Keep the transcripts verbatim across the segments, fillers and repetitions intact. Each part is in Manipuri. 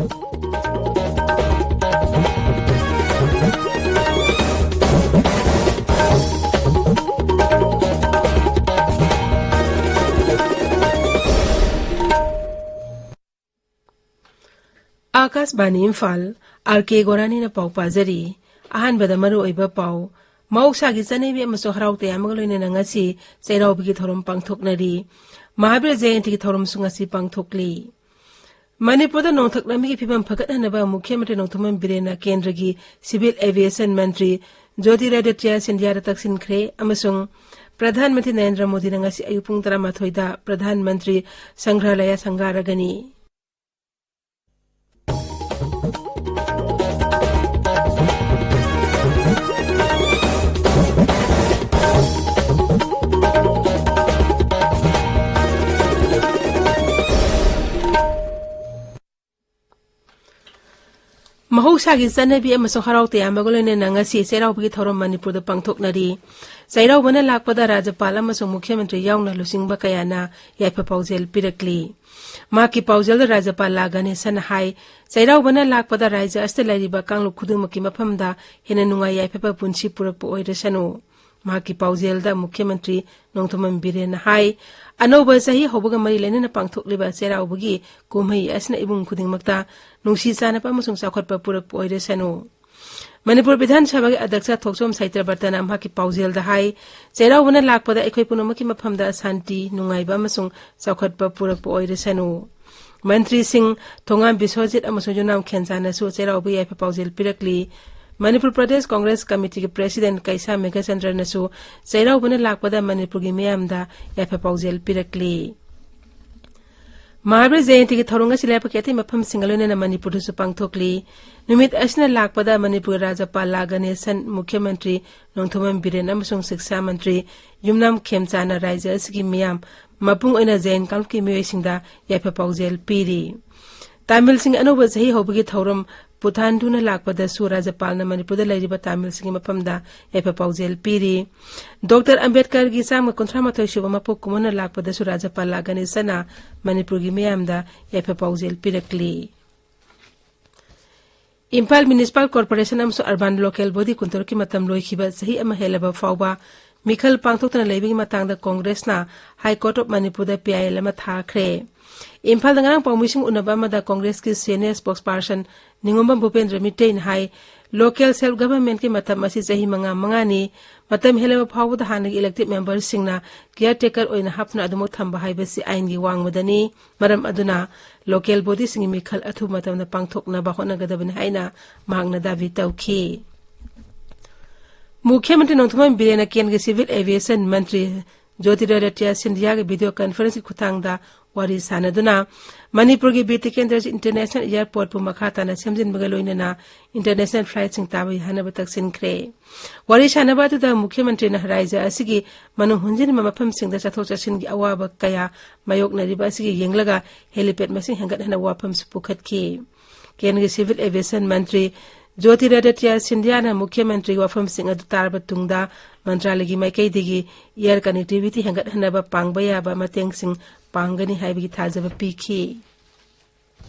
ꯑꯥꯀꯥꯁꯕꯥꯅꯤ ꯏꯝꯐꯥꯜ, ꯑꯥꯔ ꯀꯦ ꯒꯣꯔꯥꯅꯤꯅ ꯄꯥꯎ ꯄꯥꯖꯔꯤ꯫ ꯑꯍꯥꯟꯕꯗ ꯃꯔꯨꯑꯣꯏꯕ ꯄꯥꯎ꯫ ꯃꯍꯧꯁꯥꯒꯤ ꯆꯠꯅꯕꯤ ꯑꯃꯁꯨꯡ ꯍꯔꯥꯎ ꯇꯌꯥꯝꯕꯒ ꯂꯣꯏꯅꯅ ꯉꯁꯤ ꯆꯩꯔꯥꯎꯕꯒꯤ ꯊꯧꯔꯝ ꯄꯥꯡꯊꯣꯛꯅꯔꯤ꯫ ꯃꯍꯥꯕꯤꯔ ꯖꯌꯟꯇꯤꯒꯤ ꯊꯧꯔꯝꯁꯨ ꯉꯁꯤ ꯄꯥꯡꯊꯣꯛꯂꯤ꯫ ꯃꯅꯤꯄꯨꯔꯗ ꯅꯣꯡꯊꯛ ꯂꯝꯕꯤꯒꯤ ꯐꯤꯕꯝ ꯐꯒꯠꯍꯟꯅꯕ ꯃꯨꯈ꯭ꯌ ꯃꯟꯇ꯭ꯔꯤ ꯅꯣꯡꯊꯣꯝꯕꯝ ꯕꯤꯔꯦꯟꯅ ꯀꯦꯟꯗ꯭ꯔꯒꯤ ꯁꯤꯚꯤꯜ ꯑꯦꯚꯤꯌꯦꯁꯟ ꯃꯟꯇ꯭ꯔꯤ ꯖꯣꯇꯤꯔꯥꯗꯤꯇ꯭ꯌ ꯁꯤꯟꯙꯤꯌꯥꯗ ꯇꯛꯁꯤꯟꯈ꯭ꯔꯦ ꯑꯃꯁꯨꯡ ꯄ꯭ꯔꯙꯥꯟ ꯃꯟꯇ꯭ꯔꯤ ꯅꯔꯦꯟꯗ꯭ꯔ ꯃꯣꯗꯤꯅ ꯉꯁꯤ ꯑꯌꯨꯛ ꯄꯨꯡ ꯇꯔꯥꯃꯥꯊꯣꯏꯗ ꯄ꯭ꯔꯙꯥꯟ ꯃꯟꯇ꯭ꯔꯤ ꯁꯪꯒ꯭ꯔꯍꯂꯌꯥ ꯁꯪꯒꯥꯔꯒꯅꯤ꯫ ꯃꯍꯧꯁꯥꯒꯤ ꯆꯠꯅꯕꯤ ꯑꯃꯁꯨꯡ ꯍꯔꯥꯎ ꯇꯌꯥꯝꯕꯒ ꯂꯣꯏꯅꯅ ꯉꯁꯤ ꯆꯩꯔꯥꯎꯕꯒꯤ ꯊꯧꯔꯝ ꯃꯅꯤꯄꯨꯔꯗ ꯄꯥꯡꯊꯣꯛꯅꯔꯤ꯫ ꯆꯩꯔꯥꯎꯕꯅ ꯂꯥꯛꯄꯗ ꯔꯥꯖ꯭ꯌꯄꯥꯜ ꯑꯃꯁꯨꯡ ꯃꯨꯈ꯭ꯌ ꯃꯟꯇ꯭ꯔꯤ ꯌꯥꯎꯅ ꯂꯨꯆꯤꯡꯕ ꯀꯌꯥꯅ ꯌꯥꯏꯐ ꯄꯥꯎꯖꯦꯜ ꯄꯤꯔꯛꯂꯤ꯫ ꯃꯍꯥꯛꯀꯤ ꯄꯥꯎꯖꯦꯜꯗ ꯔꯥꯖ꯭ꯌꯄꯥꯜ ꯂꯥ ꯒꯅꯦꯁꯟꯅ ꯍꯥꯏ, ꯆꯩꯔꯥꯎꯕꯅ ꯂꯥꯛꯄꯗ ꯔꯥꯖ꯭ꯌ ꯑꯁꯤꯗ ꯂꯩꯔꯤꯕ ꯀꯥꯡꯂꯨꯞ ꯈꯨꯗꯤꯡꯃꯛꯀꯤ ꯃꯐꯝꯗ ꯍꯦꯟꯅ ꯅꯨꯡꯉꯥꯏ ꯌꯥꯏꯐꯕ ꯄꯨꯟꯁꯤ ꯄꯨꯔꯛꯄ ꯑꯣꯏꯔꯁꯅꯨ꯫ ꯃꯍꯥꯛꯀꯤ ꯄꯥꯎꯖꯦꯜꯗ ꯃꯨꯈ꯭ꯌ ꯃꯟꯇ꯭ꯔꯤ ꯅꯣꯡꯊꯣꯝꯕꯝ ꯕꯤꯔꯦꯟꯅ ꯍꯥꯏ, ꯑꯅꯧꯕ ꯆꯍꯤ ꯍꯧꯕꯒ ꯃꯔꯤ ꯂꯩꯅꯅ ꯄꯥꯡꯊꯣꯛꯂꯤꯕ ꯆꯩꯔꯥꯎꯕꯒꯤ ꯀꯨꯝꯍꯩ ꯑꯁꯤꯅ ꯏꯃꯨꯡ ꯈꯨꯗꯤꯡꯃꯛꯇ ꯅꯨꯡꯁꯤ ꯆꯥꯟꯅꯕ ꯑꯃꯁꯨꯡ ꯆꯥꯎꯈꯠꯄ ꯄꯨꯔꯛꯄ ꯑꯣꯏꯔꯁꯅꯨ꯫ ꯃꯅꯤꯄꯨꯔ ꯕꯤꯙꯥꯟ ꯁꯚꯥꯒꯤ ꯑꯗ꯭ꯌꯛꯁ ꯊꯣꯛꯆꯣꯝ ꯁꯥꯍꯤꯇ꯭ꯌ ꯕ꯭ꯔꯇꯅ ꯃꯍꯥꯛꯀꯤ ꯄꯥꯎꯖꯦꯜꯗ ꯍꯥꯏ, ꯆꯩꯔꯥꯎꯕꯅ ꯂꯥꯛꯄꯗ ꯑꯩꯈꯣꯏ ꯄꯨꯝꯅꯃꯛꯀꯤ ꯃꯐꯝꯗ ꯁꯥꯟꯇꯤ, ꯅꯨꯡꯉꯥꯏꯕ ꯑꯃꯁꯨꯡ ꯆꯥꯎꯈꯠꯄ ꯄꯨꯔꯛꯄ ꯑꯣꯏꯔꯁꯅꯨ꯫ ꯃꯟꯇ꯭ꯔꯤꯁꯤꯡ ꯊꯣꯉꯥꯝ ꯕꯤꯁ꯭ꯋꯖꯤꯠ ꯑꯃꯁꯨꯡ ꯌꯨꯝꯅꯥꯝ ꯈꯦꯝꯆꯥꯟꯅꯁꯨ ꯆꯩꯔꯥꯎꯕꯒꯤ ꯌꯥꯏꯐ ꯄꯥꯎꯖꯦꯜ ꯄꯤꯔꯛꯂꯤ꯫ ꯃꯅꯤꯄꯨꯔ ꯄ꯭ꯔꯗꯦꯁ ꯀꯣꯡꯒ꯭ꯔꯦꯁ ꯀꯃꯤꯇꯤꯒꯤ ꯄ꯭ꯔꯦꯁꯤꯗꯦꯟꯠ ꯀꯩꯁꯥ ꯃꯦꯘꯆꯟꯗ꯭ꯔꯅꯁꯨ ꯆꯩꯔꯥꯎꯕꯅ ꯂꯥꯛꯄꯗ ꯃꯅꯤꯄꯨꯔꯒꯤ ꯃꯤꯌꯥꯝꯗ ꯌꯥꯏꯐ ꯄꯥꯎꯖꯦꯜ ꯄꯤꯔꯛꯂꯤ꯫ ꯃꯍꯥꯕꯤꯔ ꯖꯌꯟꯇꯤꯒꯤ ꯊꯧꯔꯝ ꯑꯁꯤ ꯂꯩꯕꯥꯛꯀꯤ ꯑꯇꯩ ꯃꯐꯝꯁꯤꯡꯒ ꯂꯣꯏꯅꯅ ꯃꯅꯤꯄꯨꯔꯗꯁꯨ ꯄꯥꯡꯊꯣꯛꯂꯤ꯫ ꯅꯨꯃꯤꯠ ꯑꯁꯤꯅ ꯂꯥꯛꯄꯗ ꯃꯅꯤꯄꯨꯔꯒꯤ ꯔꯥꯖ꯭ꯌꯄꯥꯜ ꯂꯥ ꯒꯅꯦꯁꯟ, ꯃꯨꯈ꯭ꯌ ꯃꯟꯇ꯭ꯔꯤ ꯅꯣꯡꯊꯣꯝꯕꯝ ꯕꯤꯔꯦꯟ ꯑꯃꯁꯨꯡ ꯁꯤꯛꯁꯥ ꯃꯟꯇ꯭ꯔꯤ ꯌꯨꯝꯅꯥꯝ ꯈꯦꯝꯆꯥꯟꯅ ꯔꯥꯖ꯭ꯌ ꯑꯁꯤꯒꯤ ꯃꯤꯌꯥꯝ ꯃꯄꯨꯡ ꯑꯣꯏꯅ ꯖꯌꯟ ꯀꯥꯡꯂꯨꯞꯀꯤ ꯃꯤꯑꯣꯏꯁꯤꯡꯗ ꯌꯥꯏꯐ ꯄꯥꯎꯖꯦꯜ ꯄꯤꯔꯤ꯫ ꯇꯥꯃꯤꯜꯁꯤꯡꯒꯤ ꯑꯅꯧꯕ ꯆꯍꯤ ꯍꯧꯕꯒꯤ ꯊꯧꯔꯝ ꯄꯨꯊꯥꯟꯗꯨꯅ ꯂꯥꯛꯄꯗꯁꯨ ꯔꯥꯖ꯭ꯌꯄꯥꯜꯅ ꯃꯅꯤꯄꯨꯔꯗ ꯂꯩꯔꯤꯕ ꯇꯥꯃꯤꯜꯁꯤꯡꯒꯤ ꯃꯐꯝꯗ ꯌꯥꯏꯐ ꯄꯥꯎꯖꯦꯜ ꯄꯤꯔꯤ꯫ ꯗꯣꯛꯇꯔ ꯑꯝꯕꯦꯗꯀꯔꯒꯤ ꯆꯥꯝꯃ ꯀꯨꯟꯊ꯭ꯔꯥ ꯃꯥꯊꯣꯏ ꯁꯨꯕ ꯃꯄꯣꯛ ꯀꯨꯝꯑꯣꯟꯅ ꯂꯥꯛꯄꯗꯁꯨ ꯔꯥꯖ꯭ꯌꯄꯥꯜ ꯂꯥ ꯒꯅꯦꯁꯟꯅ ꯃꯅꯤꯄꯨꯔꯒꯤ ꯃꯤꯌꯥꯝꯗ ꯌꯥꯏꯐ ꯄꯥꯎꯖꯦꯜ ꯄꯤꯔꯛꯂꯤ꯫ ꯏꯝꯐꯥꯜ ꯃ꯭ꯌꯨꯅꯤꯁꯤꯄꯥꯜ ꯀꯣꯔꯄꯣꯔꯦꯁꯟ ꯑꯃꯁꯨꯡ ꯑꯔꯕꯥꯟ ꯂꯣꯀꯦꯜ ꯕꯣꯗꯤ ꯀꯨꯟꯇꯔꯨꯛꯀꯤ ꯃꯇꯝ ꯂꯣꯏꯈꯤꯕ ꯆꯍꯤ ꯑꯃ ꯍꯦꯜꯂꯕ ꯐꯥꯎꯕ ꯃꯤꯈꯜ ꯄꯥꯡꯊꯣꯛꯇꯅ ꯂꯩꯕꯒꯤ ꯃꯇꯥꯡꯗ ꯀꯣꯡꯒ꯭ꯔꯦꯁꯅ ꯍꯥꯏ ꯀꯣꯔꯠ ꯑꯣꯐ ꯃꯅꯤꯄꯨꯔꯗ ꯄꯤ ꯑꯥꯏ ꯑꯦꯜ ꯑꯃ ꯊꯥꯈ꯭ꯔꯦ꯫ ꯏꯝꯐꯥꯜꯗ ꯉꯔꯥꯡ ꯄꯥꯎꯃꯤꯁꯤꯡ ꯎꯅꯕ ꯑꯃꯗ ꯀꯣꯡꯒ꯭ꯔꯦꯁꯀꯤ ꯁꯦꯅꯤꯌꯔ ꯁ꯭ꯄꯣꯛꯁꯄꯥꯔꯁꯟ ꯅꯤꯉꯣꯝꯕꯝ ꯚꯨꯄꯦꯟꯗ꯭ꯔ ꯃꯤꯇꯩꯅ ꯍꯥꯏ, ꯂꯣꯀꯦꯜ ꯁꯦꯜꯐ ꯒꯚꯔꯟꯃꯦꯟꯠꯀꯤ ꯃꯇꯝ ꯑꯁꯤ ꯆꯍꯤ ꯃꯉꯥ ꯃꯉꯥꯅꯤ, ꯃꯇꯝ ꯍꯦꯜꯂꯕ ꯐꯥꯎꯕꯗ ꯍꯥꯟꯅꯒꯤ ꯏꯂꯦꯛꯇꯦꯗ ꯃꯦꯝꯕꯔꯁꯤꯡꯅ ꯀꯤꯌꯔ ꯇꯦꯀꯔ ꯑꯣꯏꯅ ꯍꯥꯞꯇꯨꯅ ꯑꯗꯨꯃꯛ ꯊꯝꯕ ꯍꯥꯏꯕꯁꯤ ꯑꯥꯏꯟꯒꯤ ꯋꯥꯡꯃꯗꯅꯤ꯫ ꯃꯔꯝ ꯑꯗꯨꯅ ꯂꯣꯀꯦꯜ ꯕꯣꯗꯤꯁꯤꯡꯒꯤ ꯃꯤꯈꯜ ꯑꯊꯨꯕ ꯃꯇꯝꯗ ꯄꯥꯡꯊꯣꯛꯅꯕ ꯍꯣꯠꯅꯒꯗꯕꯅꯤ ꯍꯥꯏꯅ ꯃꯍꯥꯛꯅ ꯗꯥꯕꯤ ꯇꯧꯈꯤ꯫ ꯃꯨꯈ꯭ꯌ ꯃꯟꯇ꯭ꯔꯤ ꯅꯣꯡꯊꯣꯝꯕꯝ ꯕꯤꯔꯦꯟꯅ ꯀꯦꯟꯗ꯭ꯔꯒꯤ ꯁꯤꯚꯤꯜ ꯑꯦꯚꯤꯌꯦꯁꯟ ꯃꯟꯇ꯭ꯔꯤ ꯖꯣꯇꯤꯔꯥꯗꯤꯇ꯭ꯌ ꯁꯤꯟꯙꯤꯌꯥꯒ ꯚꯤꯗꯤꯑꯣ ꯀꯟꯐꯔꯦꯟꯁꯀꯤ ꯈꯨꯠꯊꯥꯡꯗ ꯋꯥꯔꯤ ꯁꯥꯟꯅꯗꯨꯅ ꯃꯅꯤꯄꯨꯔꯒꯤ ꯕꯤꯔ ꯇꯤꯀꯦꯟꯗ꯭ꯔꯖꯤꯠ ꯏꯟꯇꯔꯅꯦꯁꯅꯦꯜ ꯑꯦꯌꯔꯄꯣꯔꯠꯄꯨ ꯃꯈꯥ ꯇꯥꯅ ꯁꯦꯝꯖꯤꯟꯕꯒ ꯂꯣꯏꯅꯅ ꯏꯟꯇꯔꯅꯦꯁꯅꯦꯜ ꯐ꯭ꯂꯥꯏꯠꯁꯤꯡ ꯇꯥꯕ ꯌꯥꯍꯟꯅꯕ ꯇꯛꯁꯤꯟꯈ꯭ꯔꯦ꯫ ꯋꯥꯔꯤ ꯁꯥꯟꯅꯕ ꯑꯗꯨꯗ ꯃꯨꯈ꯭ꯌ ꯃꯟꯇ꯭ꯔꯤꯅ ꯔꯥꯖ꯭ꯌ ꯑꯁꯤꯒꯤ ꯃꯅꯨꯡ ꯍꯨꯟꯖꯤꯟꯕ ꯃꯐꯝꯁꯤꯡꯗ ꯆꯠꯊꯣꯛ ꯆꯠꯁꯤꯟꯒꯤ ꯑꯋꯥꯕ ꯀꯌꯥ ꯃꯥꯌꯣꯛꯅꯔꯤꯕ ꯑꯁꯤꯒꯤ ꯌꯦꯡꯂꯒ ꯍꯦꯂꯤꯄꯦꯗ ꯃꯁꯤꯡ ꯍꯦꯟꯒꯠꯍꯟꯅꯕ ꯋꯥꯐꯝꯁꯨ ꯄꯨꯈꯠꯈꯤ꯫ ꯀꯦꯟꯗ꯭ꯔꯒꯤ ꯁꯤꯚꯤꯜ ꯑꯦꯚꯤꯌꯦꯁꯟ ꯃꯟꯇ꯭ꯔꯤ ꯖꯣꯇꯤꯔꯥꯗꯤꯇ꯭ꯌ ꯁꯤꯟꯙꯤꯌꯥꯅ ꯃꯨꯈ꯭ꯌ ꯃꯟꯇ꯭ꯔꯤꯒꯤ ꯋꯥꯐꯝꯁꯤꯡ ꯑꯗꯨ ꯇꯥꯔꯕ ꯇꯨꯡꯗ ꯃꯟꯇ꯭ꯔꯥꯂꯌꯒꯤ ꯃꯥꯏꯀꯩꯗꯒꯤ ꯑꯦꯌꯔ ꯀꯅꯦꯛꯇꯤꯚꯤꯇꯤ ꯍꯦꯟꯒꯠꯍꯟꯅꯕ ꯄꯥꯡꯕ ꯌꯥꯕ ꯃꯇꯦꯡꯁꯤꯡ ꯄꯥꯡꯒꯅꯤ ꯍꯥꯏꯕꯒꯤ ꯊꯥꯖꯕ ꯄꯤꯈꯤ꯫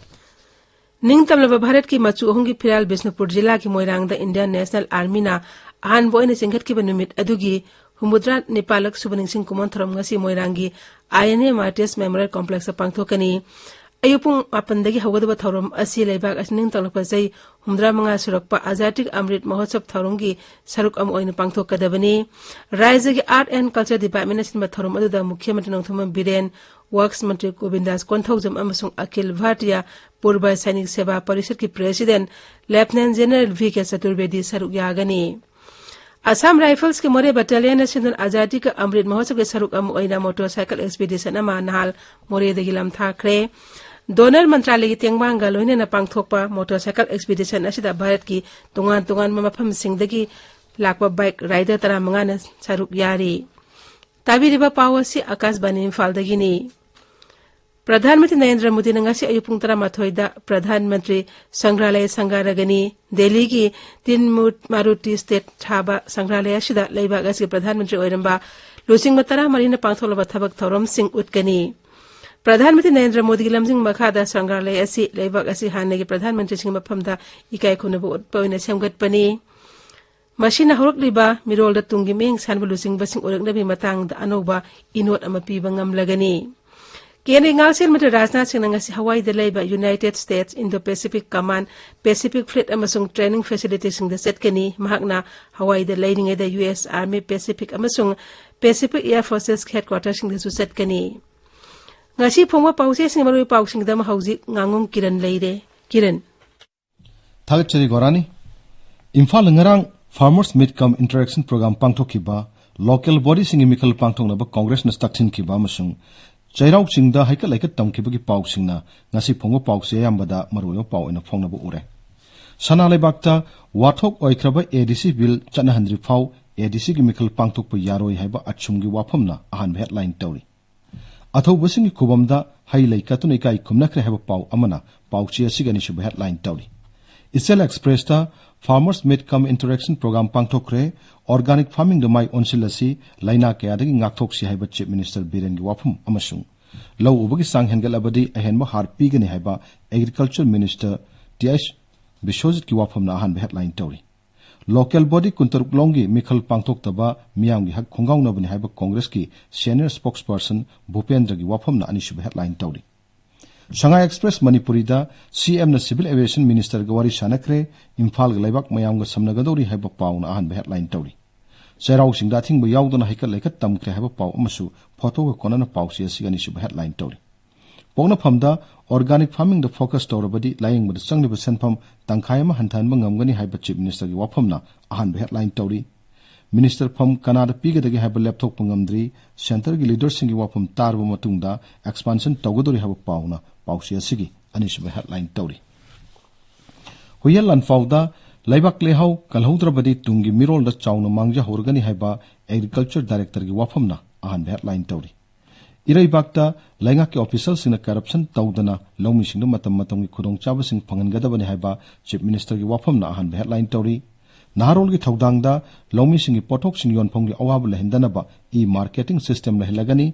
ꯅꯤꯡꯇꯝꯂꯕ ꯚꯥꯔꯠꯀꯤ ꯃꯆꯨ ꯑꯍꯨꯝꯒꯤ ꯐꯤꯔꯥꯜ ꯕꯤꯁꯅꯨꯄꯨꯔ ꯖꯤꯂꯥꯒꯤ ꯃꯣꯏꯔꯥꯡꯗ ꯏꯟꯗꯤꯌꯟ ꯅꯦꯁꯅꯦꯜ ꯑꯥꯔꯃꯤꯅ ꯑꯍꯥꯟꯕ ꯑꯣꯏꯅ ꯆꯤꯡꯈꯠꯈꯤꯕ ꯅꯨꯃꯤꯠ ꯑꯗꯨꯒꯤ ꯍꯨꯝꯐꯨꯇꯔꯥ ꯅꯤꯄꯥꯜꯂꯛ ꯁꯨꯕ ꯅꯤꯡꯁꯤꯡ ꯀꯨꯝꯑꯣꯟ ꯊꯧꯔꯝ ꯉꯁꯤ ꯃꯣꯏꯔꯥꯡꯒꯤ ꯑꯥꯏ ꯑꯦꯟ ꯑꯦ ꯃꯥꯔꯇꯤꯌꯔꯁ ꯃꯦꯃꯣꯔꯤꯌꯦꯜ ꯀꯣꯝꯄ꯭ꯂꯦꯛꯁꯇ ꯄꯥꯡꯊꯣꯛꯀꯅꯤ꯫ ꯑꯌꯨꯛ ꯄꯨꯡ ꯃꯥꯄꯟꯗꯒꯤ ꯍꯧꯒꯗꯕ ꯊꯧꯔꯝ ꯑꯁꯤ ꯂꯩꯕꯥꯛ ꯑꯁꯤ ꯅꯤꯡꯇꯝꯂꯛꯄ ꯆꯍꯤ ꯍꯨꯝꯐꯨꯇꯔꯥ ꯃꯉꯥ ꯁꯨꯔꯛꯄ ꯑꯖꯥꯗꯤ ꯀꯥ ꯑꯃ꯭ꯔꯤꯠ ꯃꯍꯣꯠꯁꯕ ꯊꯧꯔꯝꯒꯤ ꯁꯔꯨꯛ ꯑꯃ ꯑꯣꯏꯅ ꯄꯥꯡꯊꯣꯛꯀꯗꯕꯅꯤ꯫ ꯔꯥꯖ꯭ꯌꯒꯤ ꯑꯥꯔꯠ ꯑꯦꯟ ꯀꯜꯆꯔ ꯗꯤꯄꯥꯔꯠꯃꯦꯟꯅ ꯁꯤꯟꯕ ꯊꯧꯔꯝ ꯑꯗꯨꯗ ꯃꯨꯈ꯭ꯌ ꯃꯟꯇ꯭ꯔꯤ ꯅꯣꯡꯊꯣꯝꯕꯝ ꯕꯤꯔꯦꯟ, ꯋꯔꯛꯁ ꯃꯟꯇ꯭ꯔꯤ ꯒꯣꯕꯤꯟꯗꯥꯁ ꯀꯣꯟꯊꯧꯖꯝ ꯑꯃꯁꯨꯡ ꯑꯈꯤꯜ ꯚꯥꯔꯇꯤꯌꯥ ꯄꯨꯔꯕ ꯁꯥꯏꯅꯤꯛ ꯁꯦꯕꯥ ꯄꯔꯤꯁꯠꯀꯤ ꯄ꯭ꯔꯦꯁꯤꯗꯦꯟꯠ ꯂꯦꯐꯇꯤꯅꯦꯟꯠ ꯖꯦꯅꯔꯦꯜ ꯚꯤ ꯀꯦ ꯆꯇꯨꯔꯕꯦꯗꯤ ꯁꯔꯨꯛ ꯌꯥꯒꯅꯤ꯫ ꯑꯁꯥꯝ ꯔꯥꯏꯐꯜꯁꯀꯤ ꯃꯣꯔꯦ ꯕꯠꯇꯥꯂꯤꯌꯟꯅ ꯁꯤꯟꯗꯨꯅ ꯑꯖꯥꯗꯤ ꯀꯥ ꯑꯃ꯭ꯔꯤꯠ ꯃꯍꯣꯠꯁꯕꯒꯤ ꯁꯔꯨꯛ ꯑꯃ ꯑꯣꯏꯅ ꯃꯣꯇꯣꯔꯁꯥꯏꯀꯜ ꯑꯦꯛꯁꯄꯤꯗꯤꯁꯟ ꯑꯃ ꯅꯍꯥꯜ ꯃꯣꯔꯦꯗꯒꯤ ꯂꯝꯊꯥꯈ꯭ꯔꯦ꯫ ꯗꯣꯅꯔ ꯃꯟꯇ꯭ꯔꯥꯂꯌꯒꯤ ꯇꯦꯡꯕꯥꯡꯒ ꯂꯣꯏꯅꯅ ꯄꯥꯡꯊꯣꯛꯄ ꯃꯣꯇꯣꯔꯁꯥꯏꯀꯜ ꯑꯦꯛꯁꯄꯤꯗꯤꯁꯟ ꯑꯁꯤꯗ ꯚꯥꯔꯠꯀꯤ ꯇꯣꯉꯥꯟ ꯇꯣꯉꯥꯟꯕ ꯃꯐꯝꯁꯤꯡꯗꯒꯤ ꯂꯥꯛꯄ ꯕꯥꯏꯛ ꯔꯥꯏꯗꯔ ꯇꯔꯥꯃꯉꯥꯅ ꯁꯔꯨꯛ ꯌꯥꯔꯤ꯫ ꯇꯥꯕꯤꯔꯤꯕ ꯄꯥꯎ ꯑꯁꯤ ꯑꯥꯀꯥꯁꯕꯥꯅꯤ ꯏꯝꯐꯥꯜꯗꯒꯤꯅꯤ꯫ ꯄ꯭ꯔꯙꯥꯟ ꯃꯟꯇ꯭ꯔꯤ ꯅꯔꯦꯟꯗ꯭ꯔ ꯃꯣꯗꯤꯅ ꯉꯁꯤ ꯑꯌꯨꯛ ꯄꯨꯡ ꯇꯔꯥꯃꯥꯊꯣꯏꯗ ꯄ꯭ꯔꯙꯥꯟ ꯃꯟꯇ꯭ꯔꯤ ꯁꯪꯒ꯭ꯔꯥꯂꯌ ꯁꯪꯒꯥꯔꯒꯅꯤ꯫ ꯗꯦꯜꯂꯤꯒꯤ ꯇꯤꯟ ꯃꯨ-, ꯃꯥꯔꯨꯇꯤ ꯁ꯭ꯇꯦꯠ ꯊꯥꯕ ꯁꯪꯒ꯭ꯔꯥꯂꯌ ꯑꯁꯤꯗ ꯂꯩꯕꯥꯛ ꯑꯁꯤꯒꯤ ꯄ꯭ꯔꯙꯥꯟ ꯃꯟꯇ꯭ꯔꯤ ꯑꯣꯏꯔꯝꯕ ꯂꯨꯆꯤꯡꯕ ꯇꯔꯥꯃꯔꯤꯅ ꯄꯥꯡꯊꯣꯛꯂꯕ ꯊꯕꯛ ꯊꯧꯔꯝꯁꯤꯡ ꯎꯠꯀꯅꯤ꯫ ꯄ꯭ꯔꯙꯥꯟ ꯃꯟꯇ꯭ꯔꯤ ꯅꯔꯦꯟꯗ꯭ꯔ ꯃꯣꯗꯤꯒꯤ ꯂꯝꯖꯤꯡ ꯃꯈꯥꯗ ꯁꯪꯒ꯭ꯔꯥꯂꯌ ꯑꯁꯤ ꯂꯩꯕꯥꯛ ꯑꯁꯤ ꯍꯥꯟꯅꯒꯤ ꯄ꯭ꯔꯙꯥꯟ ꯃꯟꯇ꯭ꯔꯤꯁꯤꯡꯒꯤ ꯃꯐꯝꯗ ꯏꯀꯥꯏ ꯈꯨꯝꯅꯕ ꯎꯠꯄ ꯑꯣꯏꯅ ꯁꯦꯝꯒꯠꯄꯅꯤ꯫ ꯃꯁꯤꯅ ꯍꯧꯔꯛꯂꯤꯕ ꯃꯤꯔꯣꯜꯗ ꯇꯨꯡꯒꯤ ꯃꯤꯠꯌꯦꯡ ꯁꯥꯟꯕ ꯂꯨꯆꯤꯡꯕꯁꯤꯡ ꯑꯣꯏꯔꯛꯅꯕꯒꯤ ꯃꯇꯥꯡꯗ ꯑꯅꯧꯕ ꯏꯅꯣꯠ ꯑꯃ ꯄꯤꯕ ꯉꯝꯂꯒꯅꯤ꯫ ꯀꯦꯟꯗ꯭ꯔꯒꯤ ꯉꯥꯛꯁꯦꯜ ꯃꯟꯇ꯭ꯔꯤ ꯔꯥꯖꯅꯥꯊ ꯁꯤꯡꯅ ꯉꯁꯤ ꯍꯋꯥꯏꯗ ꯂꯩꯕ United States Indo-Pacific Command Pacific Fleet ꯑꯃꯁꯨꯡ training facility ꯁꯤꯡꯗ ꯆꯠꯀꯅꯤ꯫ ꯃꯍꯥꯛꯅ ꯍꯋꯥꯏꯗ ꯂꯩꯔꯤꯉꯩꯗ U S Army Pacific ꯑꯃꯁꯨꯡ Pacific Air Forces headquarter ꯁꯤꯡꯗꯁꯨ ꯆꯠꯀꯅꯤ꯫ ꯉꯁꯤ ꯐꯣꯡꯕ ꯄꯥꯎꯆꯦꯁꯤꯡꯒꯤ ꯃꯔꯨꯑꯣꯏꯕ ꯄꯥꯎꯁꯤꯡꯒꯤꯗꯃꯛ ꯍꯧꯖꯤꯛ ꯉꯥꯉꯣꯝ ꯀꯤꯔꯟ ꯂꯩꯔꯦ꯫ ꯀꯤꯔꯟ꯫ ꯊꯥꯒꯠꯆꯔꯤ ꯒꯣꯔꯥꯅꯤ꯫ ꯏꯝꯐꯥꯜꯗ ꯉꯔꯥꯡ Farmers Meet cum Interaction Program ꯄꯥꯡꯊꯣꯛꯈꯤꯕ, local body ꯁꯤꯡꯒꯤ ꯃꯤꯈꯜ ꯄꯥꯡꯊꯣꯛꯅꯕ ꯀꯣꯡꯒ꯭ꯔꯦꯁꯅ ꯇꯛꯁꯤꯟꯈꯤꯕ ꯑꯃꯁꯨꯡ ꯆꯩꯔꯥꯎ ꯆꯤꯡꯗ ꯍꯩꯀꯠ ꯂꯩꯀꯠ ꯇꯝꯈꯤꯕꯒꯤ ꯄꯥꯎꯁꯤꯡꯅ ꯉꯁꯤ ꯐꯣꯡꯕ ꯄꯥꯎꯆꯦ ꯑꯌꯥꯝꯕꯗ ꯃꯔꯨꯑꯣꯏꯕ ꯄꯥꯎ ꯑꯣꯏꯅ ꯐꯣꯡꯅꯕ ꯎꯔꯦ꯫ ꯁꯅꯥ ꯂꯩꯕꯥꯛꯇ ꯋꯥꯊꯣꯛ ꯑꯣꯏꯈ꯭ꯔꯕ A D C bill ꯆꯠꯅꯍꯟꯗ꯭ꯔꯤ ꯐꯥꯎ A D C ꯒꯤ ꯃꯤꯈꯜ ꯄꯥꯡꯊꯣꯛꯄ ꯌꯥꯔꯣꯏ ꯍꯥꯏꯕ ꯑꯆꯨꯝꯒꯤ ꯋꯥꯐꯝꯅ ꯑꯍꯥꯟꯕ headline ꯇꯧꯔꯤ꯫ ꯑꯊꯧꯕꯁꯤꯡꯒꯤ ꯈꯨꯕꯝꯗ ꯍꯩ ꯂꯩ ꯀꯠꯇꯨꯅ ꯏꯀꯥꯏ ꯈꯨꯝꯅꯈ꯭ꯔꯦ ꯍꯥꯏꯕ ꯄꯥꯎ ꯑꯃꯅ ꯄꯥꯎꯆꯦ ꯑꯁꯤꯒꯤ ꯑꯅꯤꯁꯨꯕ headline ꯇꯧꯔꯤ꯫ ꯏꯆꯦꯜ Express ꯇ Farmers Meet cum Interaction Program ꯄꯥꯡꯊꯣꯛꯈ꯭ꯔꯦ, organic farming ꯗ ꯃꯥꯏ ꯑꯣꯟꯁꯤꯜꯂꯁꯤ, ꯂꯥꯏꯅꯥ ꯀꯌꯥꯗꯒꯤ ꯉꯥꯛꯊꯣꯛꯁꯤ ꯍꯥꯏꯕ Chief Minister ꯕꯤꯔꯦꯟꯒꯤ ꯋꯥꯐꯝ ꯑꯃꯁꯨꯡ ꯂꯧ ꯎꯕꯒꯤ ꯆꯥꯡ ꯍꯦꯟꯒꯠꯂꯕꯗꯤ ꯑꯍꯦꯟꯕ ꯍꯥꯔ ꯄꯤꯒꯅꯤ ꯍꯥꯏꯕ Agriculture Minister T H ꯕꯤꯁ꯭ꯋꯖꯤꯠꯀꯤ ꯋꯥꯐꯝꯅ ꯑꯍꯥꯟꯕ headline ꯇꯧꯔꯤ꯫ Local body ꯀꯨꯟꯇꯔꯨꯛ ꯂꯣꯝꯒꯤ ꯃꯤꯈꯜ ꯄꯥꯡꯊꯣꯛꯇꯕ ꯃꯤꯌꯥꯝꯒꯤ ꯍꯛ ꯈꯣꯡꯒꯥꯎꯅꯕꯅꯤ ꯍꯥꯏꯕ ꯀꯣꯡꯒ꯭ꯔꯦꯁꯀꯤ senior spokesperson ꯚꯨꯄꯦꯟꯗ꯭ꯔꯒꯤ ꯋꯥꯐꯝꯅ ꯑꯅꯤꯁꯨꯕ headline ꯇꯧꯔꯤ꯫ ꯁꯉꯥꯏ Express ꯃꯅꯤꯄꯨꯔꯤꯗ C M ꯅ Civil Aviation Minister ꯒ ꯋꯥꯔꯤ ꯁꯥꯟꯅꯈ꯭ꯔꯦ, ꯏꯝꯐꯥꯜꯒ ꯂꯩꯕꯥꯛ ꯃꯌꯥꯝꯒ ꯁꯝꯅꯒꯗꯧꯔꯤ ꯍꯥꯏꯕ ꯄꯥꯎꯅ ꯑꯍꯥꯟꯕ headline ꯇꯧꯔꯤ꯫ ꯆꯩꯔꯥꯎ ꯆꯤꯡꯗ ꯑꯊꯤꯡꯕ ꯌꯥꯎꯗꯅ ꯍꯩꯀꯠ ꯂꯩꯀꯠ ꯇꯝꯈ꯭ꯔꯦ ꯍꯥꯏꯕ ꯄꯥꯎ ꯑꯃꯁꯨ photo ꯒ ꯀꯣꯟꯅꯅ ꯄꯥꯎꯆꯦ ꯑꯁꯤꯒꯤ ꯑꯅꯤꯁꯨꯕ headline ꯇꯧꯔꯤ꯫ ꯄꯣꯛꯅꯐꯝꯗ organic farming ꯗ focus ꯇꯧꯔꯕꯗꯤ ꯂꯥꯌꯦꯡꯕꯗ ꯆꯪꯂꯤꯕ ꯁꯦꯟꯐꯝ ꯇꯪꯈꯥꯏ ꯑꯃ ꯍꯟꯊꯍꯟꯕ ꯉꯝꯒꯅꯤ ꯍꯥꯏꯕ Chief Minister ꯒꯤ ꯋꯥꯐꯝꯅ ꯑꯍꯥꯟꯕ headline ꯇꯧꯔꯤ꯫ Minister ꯐꯝ ꯀꯅꯥꯗ ꯄꯤꯒꯗꯒꯦ ꯍꯥꯏꯕ ꯂꯦꯞꯊꯣꯛꯄ ꯉꯝꯗ꯭ꯔꯤ꯫ Centre ꯒꯤ leader ꯁꯤꯡꯒꯤ ꯋꯥꯐꯝ ꯇꯥꯔꯕ ꯃꯇꯨꯡꯗ expansion ꯇꯧꯒꯗꯧꯔꯤ ꯍꯥꯏꯕ ꯄꯥꯎꯅ ꯄꯥꯎꯆꯦ ꯑꯁꯤꯒꯤ ꯑꯅꯤꯁꯨꯕ headline ꯇꯧꯔꯤ꯫ ꯍꯨꯏꯌꯦꯟ ꯂꯥꯟꯐꯥꯎꯗ ꯂꯩꯕꯥꯛ ꯂꯩꯍꯥꯎ ꯀꯜꯍꯧꯗ꯭ꯔꯕꯗꯤ ꯇꯨꯡꯒꯤ ꯃꯤꯔꯣꯜꯗ ꯆꯥꯎꯅ ꯃꯥꯡꯖꯍꯧꯔꯒꯅꯤ ꯍꯥꯏꯕ Agriculture Director ꯒꯤ ꯋꯥꯐꯝꯅ ꯑꯍꯥꯟꯕ headline ꯇꯧꯔꯤ꯫ ꯏꯔꯩꯕꯥꯛꯇ ꯂꯩꯉꯥꯛꯀꯤ official ꯁꯤꯡꯅ corruption ꯇꯧꯗꯅ ꯂꯧꯃꯤꯁꯤꯡꯗ ꯃꯇꯝ ꯃꯇꯝꯒꯤ ꯈꯨꯗꯣꯡꯆꯥꯕꯁꯤꯡ ꯐꯪꯍꯟꯒꯗꯕꯅꯤ ꯍꯥꯏꯕ Chief Minister ꯒꯤ ꯋꯥꯐꯝꯅ ꯑꯍꯥꯟꯕ headline ꯇꯧꯔꯤ꯫ ꯅꯍꯥꯔꯣꯜꯒꯤ ꯊꯧꯗꯥꯡꯗ ꯂꯧꯃꯤꯁꯤꯡꯒꯤ ꯄꯣꯠꯊꯣꯛꯁꯤꯡ ꯌꯣꯟꯐꯝꯒꯤ ꯑꯋꯥꯕ ꯂꯩꯍꯟꯗꯅꯕ e-marketing system ꯂꯩꯍꯜꯂꯒꯅꯤ,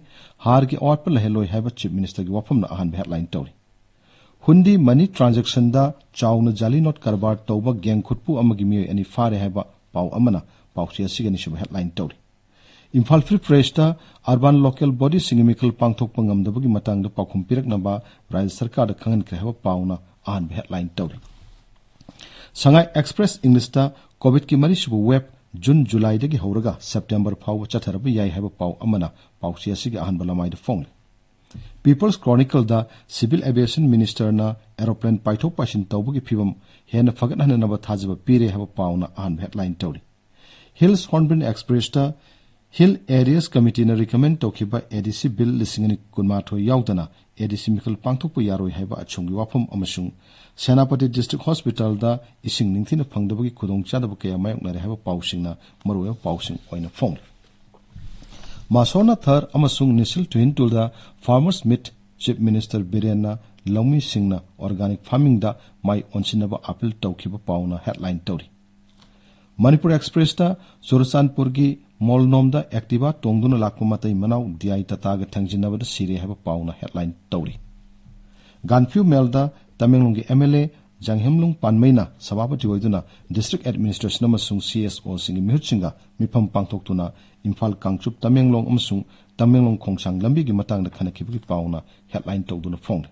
ꯍꯥꯔꯒꯤ ꯑꯋꯥꯠꯄ ꯂꯩꯍꯜꯂꯣꯏ ꯍꯥꯏꯕ Chief Ministerꯒꯤ ꯋꯥꯐꯝꯅ ꯑꯍꯥꯟꯕ headline ꯇꯧꯔꯤ꯫ ꯍꯨꯟꯗꯤ money transactionꯗ ꯆꯥꯎꯅ ꯖꯥꯂꯤ ꯅꯣꯠ ꯀꯔꯕꯥꯔ ꯇꯧꯕ gang ꯈꯨꯠꯄꯨ ꯑꯃꯒꯤ ꯃꯤꯑꯣꯏ ꯑꯅꯤ ꯐꯥꯔꯦ ꯍꯥꯏꯕ ꯄꯥꯎ ꯑꯃꯅ ꯄꯥꯎꯆꯦ ꯑꯁꯤꯒꯤ ꯑꯅꯤꯁꯨꯕ headline ꯇꯧꯔꯤ꯫ ꯏꯝꯐꯥꯜ Free Pressꯇ urban local bodyꯁꯤꯡꯒꯤ ꯃꯤꯈꯜ ꯄꯥꯡꯊꯣꯛꯄ ꯉꯝꯗꯕꯒꯤ ꯃꯇꯥꯡꯗ ꯄꯥꯎꯈꯨꯝ ꯄꯤꯔꯛꯅꯕ ꯔꯥꯖ꯭ꯌ ꯁꯔꯀꯥꯔꯗ ꯈꯪꯍꯟꯈ꯭ꯔꯦ ꯍꯥꯏꯕ ꯄꯥꯎꯅ ꯑꯍꯥꯟꯕ headline ꯇꯧꯔꯤ꯫ ꯁꯉꯥꯏ Express Englishꯇ COVIDꯀꯤ ꯃꯔꯤꯁꯨꯕ wave June Julyꯗꯒꯤ ꯍꯧꯔꯒ September ꯐꯥꯎꯕ ꯆꯠꯊꯔꯕ ꯌꯥꯏ ꯍꯥꯏꯕ ꯄꯥꯎ ꯑꯃꯅ ꯄꯥꯎꯆꯦ ꯑꯁꯤꯒꯤ ꯑꯍꯥꯟꯕ ꯂꯃꯥꯏꯗ ꯐꯣꯡꯂꯤ꯫ People's Chronicleꯗ Civil Aviation Ministerꯅ aeroplane ꯄꯥꯏꯊꯣꯛ ꯄꯥꯏꯁꯤꯟ ꯇꯧꯕꯒꯤ ꯐꯤꯕꯝ ꯍꯦꯟꯅ ꯐꯒꯠꯍꯟꯅꯅꯕ ꯊꯥꯖꯕ ꯄꯤꯔꯦ ꯍꯥꯏꯕ ꯄꯥꯎꯅ ꯑꯍꯥꯟꯕ headline ꯇꯧꯔꯤ꯫ Hills Hornbill Expressꯇ Hill Areas Committeeꯅ recommend ꯇꯧꯈꯤꯕ ADC Bill ꯂꯤꯁꯤꯡ ꯑꯅꯤ ꯀꯨꯟꯃꯥꯊꯣꯏ ꯌꯥꯎꯗꯅ ADC ꯃꯤꯈꯜ ꯄꯥꯡꯊꯣꯛꯄ ꯌꯥꯔꯣꯏ ꯍꯥꯏꯕ ꯑꯆꯨꯝꯒꯤ ꯋꯥꯐꯝ ꯑꯃꯁꯨꯡ ꯁꯦꯅꯥꯄꯇꯤ District Hospitalꯗ ꯏꯁꯤꯡ ꯅꯤꯡꯊꯤꯅ ꯐꯪꯗꯕꯒꯤ ꯈꯨꯗꯣꯡꯆꯥꯗꯕ ꯀꯌꯥ ꯃꯥꯌꯣꯛꯅꯔꯦ ꯍꯥꯏꯕ ꯄꯥꯎꯁꯤꯡꯅ ꯃꯔꯨꯑꯣꯏꯕ ꯄꯥꯎꯁꯤꯡ ꯑꯣꯏꯅ ꯐꯣꯡꯂꯤ꯫ ꯃꯥꯁꯣꯅꯥ ꯊꯔ ꯑꯃꯁꯨꯡ ꯅꯤꯁꯤꯜ ꯇꯨꯍꯤꯟꯇꯨꯜꯗ Farmers Meet Chief Minister ꯕꯤꯔꯦꯟꯅ ꯂꯧꯃꯤꯁꯤꯡꯅ organic farmingꯗ ꯃꯥꯏ ꯑꯣꯟꯁꯤꯟꯅꯕ appeal ꯇꯧꯈꯤꯕ ꯄꯥꯎꯅ headline ꯇꯧꯔꯤ꯫ ꯃꯅꯤꯄꯨꯔ Expressꯇ ꯆꯨꯔꯆꯥꯟꯄꯨꯔꯒꯤ ꯃꯣꯜꯅꯣꯝꯗ Activa ꯇꯣꯡꯗꯨꯅ ꯂꯥꯛꯄ ꯃꯇꯩ ꯃꯅꯥꯎ DI Tataꯒ ꯊꯦꯡꯖꯤꯟꯅꯕꯗ ꯁꯤꯔꯦ ꯍꯥꯏꯕ ꯄꯥꯎꯅ headline ꯇꯧꯔꯤ꯫ ꯒꯥꯟꯐꯤꯌꯨ Mailꯗ ꯇꯃꯦꯡꯂꯣꯡꯒꯤ MLA ꯖꯥꯡꯍꯦꯝꯂꯨꯡ ꯄꯥꯟꯃꯩꯅ ꯁꯚꯥꯄꯇꯤ ꯑꯣꯏꯗꯨꯅ District Administration ꯑꯃꯁꯨꯡ CSOꯁꯤꯡꯒꯤ ꯃꯤꯍꯨꯠꯁꯤꯡꯒ ꯃꯤꯐꯝ ꯄꯥꯡꯊꯣꯛꯇꯨꯅ ꯏꯝꯐꯥꯜ ꯀꯥꯡꯆꯨꯞ ꯇꯃꯦꯡꯂꯣꯡ ꯑꯃꯁꯨꯡ ꯇꯃꯦꯡꯂꯣꯡ ꯈꯣꯡꯁꯥꯡ ꯂꯝꯕꯤꯒꯤ ꯃꯇꯥꯡꯗ ꯈꯟꯅꯈꯤꯕꯒꯤ ꯄꯥꯎꯅ headline ꯇꯧꯗꯨꯅ ꯐꯣꯡꯂꯤ꯫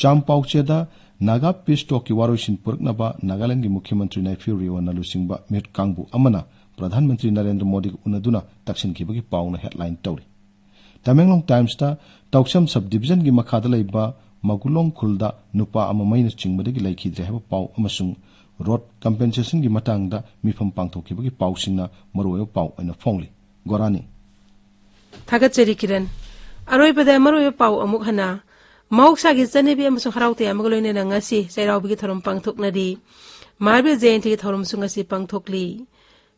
ꯆꯥꯝ ꯄꯥꯎꯆꯦꯗ Naga Peace Talkꯀꯤ ꯋꯥꯔꯣꯏꯁꯤꯟ ꯄꯨꯔꯛꯅꯕ ꯅꯥꯒꯥꯂꯦꯟꯗꯒꯤ ꯃꯨꯈ꯭ꯌ ꯃꯟꯇ꯭ꯔꯤ ꯅꯥꯏꯐꯤꯌꯨ ꯔꯤꯑꯣꯅ ꯂꯨꯆꯤꯡꯕ ꯃꯤꯍꯨꯠ ꯀꯥꯡꯕꯨ ꯑꯃꯅ ꯄ꯭ꯔꯙꯥꯟ ꯃꯟꯇ꯭ꯔꯤ ꯅꯔꯦꯟꯗ꯭ꯔ ꯃꯣꯗꯤꯒ ꯎꯅꯗꯨꯅ ꯇꯛꯁꯤꯟꯈꯤꯕꯒꯤ ꯄꯥꯎꯅ headline ꯇꯧꯔꯤ꯫ ꯇꯃꯦꯡꯂꯣꯡ Timesꯇ ꯇꯧꯁꯝ Sub Divisionꯒꯤ ꯃꯈꯥꯗ ꯂꯩꯕ ꯃꯒꯨꯂꯣꯡ ꯈꯨꯜꯗ ꯅꯨꯄꯥ ꯑꯃ ꯃꯩꯅ ꯆꯤꯡꯕꯗꯒꯤ ꯂꯩꯈꯤꯗ꯭ꯔꯦ ꯍꯥꯏꯕ ꯄꯥꯎ ꯑꯃꯁꯨꯡ road compensationꯒꯤ ꯃꯇꯥꯡꯗ ꯃꯤꯐꯝ ꯄꯥꯡꯊꯣꯛꯈꯤꯕꯒꯤ ꯄꯥꯎꯁꯤꯡꯅ ꯃꯔꯨꯑꯣꯏꯕ ꯄꯥꯎ ꯑꯣꯏꯅ ꯐꯣꯡꯂꯤ꯫ ꯒꯣꯔꯥꯅꯤ꯫ ꯊꯥꯒꯠꯆꯔꯤ ꯀꯤꯔꯟ꯫ ꯑꯔꯣꯏꯕꯗ ꯃꯔꯨꯑꯣꯏꯕ ꯄꯥꯎ ꯑꯃꯨꯛ ꯍꯟꯅ꯫ ꯃꯍꯧꯁꯥꯒꯤ ꯆꯠꯅꯕꯤ ꯑꯃꯁꯨꯡ ꯍꯔꯥꯎ ꯇꯌꯥꯝꯕꯒ ꯂꯣꯏꯅꯅ ꯉꯁꯤ ꯆꯩꯔꯥꯎꯕꯒꯤ ꯊꯧꯔꯝ ꯄꯥꯡꯊꯣꯛꯅꯔꯤ꯫ ꯃꯍꯥꯕꯤꯔ ꯖꯌꯟꯇꯤꯒꯤ ꯊꯧꯔꯝꯁꯨ ꯉꯁꯤ ꯄꯥꯡꯊꯣꯛꯂꯤ꯫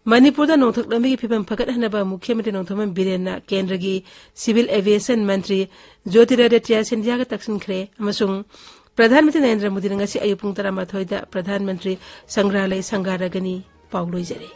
ꯃꯅꯤꯄꯨꯔꯗ ꯅꯣꯡꯊꯛ ꯂꯝꯕꯤꯒꯤ ꯐꯤꯕꯝ ꯐꯒꯠꯍꯟꯅꯕ ꯃꯨꯈ꯭ꯌ ꯃꯟꯇ꯭ꯔꯤ ꯅꯣꯡꯊꯣꯝꯕꯝ ꯕꯤꯔꯦꯟꯅ ꯀꯦꯟꯗ꯭ꯔꯒꯤ Civil Aviation ꯃꯟꯇ꯭ꯔꯤ ꯖꯣꯇꯤꯔꯥꯗꯤꯇ꯭ꯌ ꯁꯤꯟꯙꯤꯌꯥꯒ ꯇꯛꯁꯤꯟꯈ꯭ꯔꯦ ꯑꯃꯁꯨꯡ ꯄ꯭ꯔꯙꯥꯟ ꯃꯟꯇ꯭ꯔꯤ ꯅꯔꯦꯟꯗ꯭ꯔ ꯃꯣꯗꯤꯅ ꯉꯁꯤ ꯑꯌꯨꯛ ꯄꯨꯡ ꯇꯔꯥꯃꯥꯊꯣꯏꯗ ꯄ꯭ꯔꯙꯥꯟ ꯃꯟꯇ꯭ꯔꯤ ꯁꯪꯒ꯭ꯔꯍꯥꯂꯌ ꯁꯪꯒꯥꯔꯒꯅꯤ꯫ ꯄꯥꯎ ꯂꯣꯏꯖꯔꯦ꯫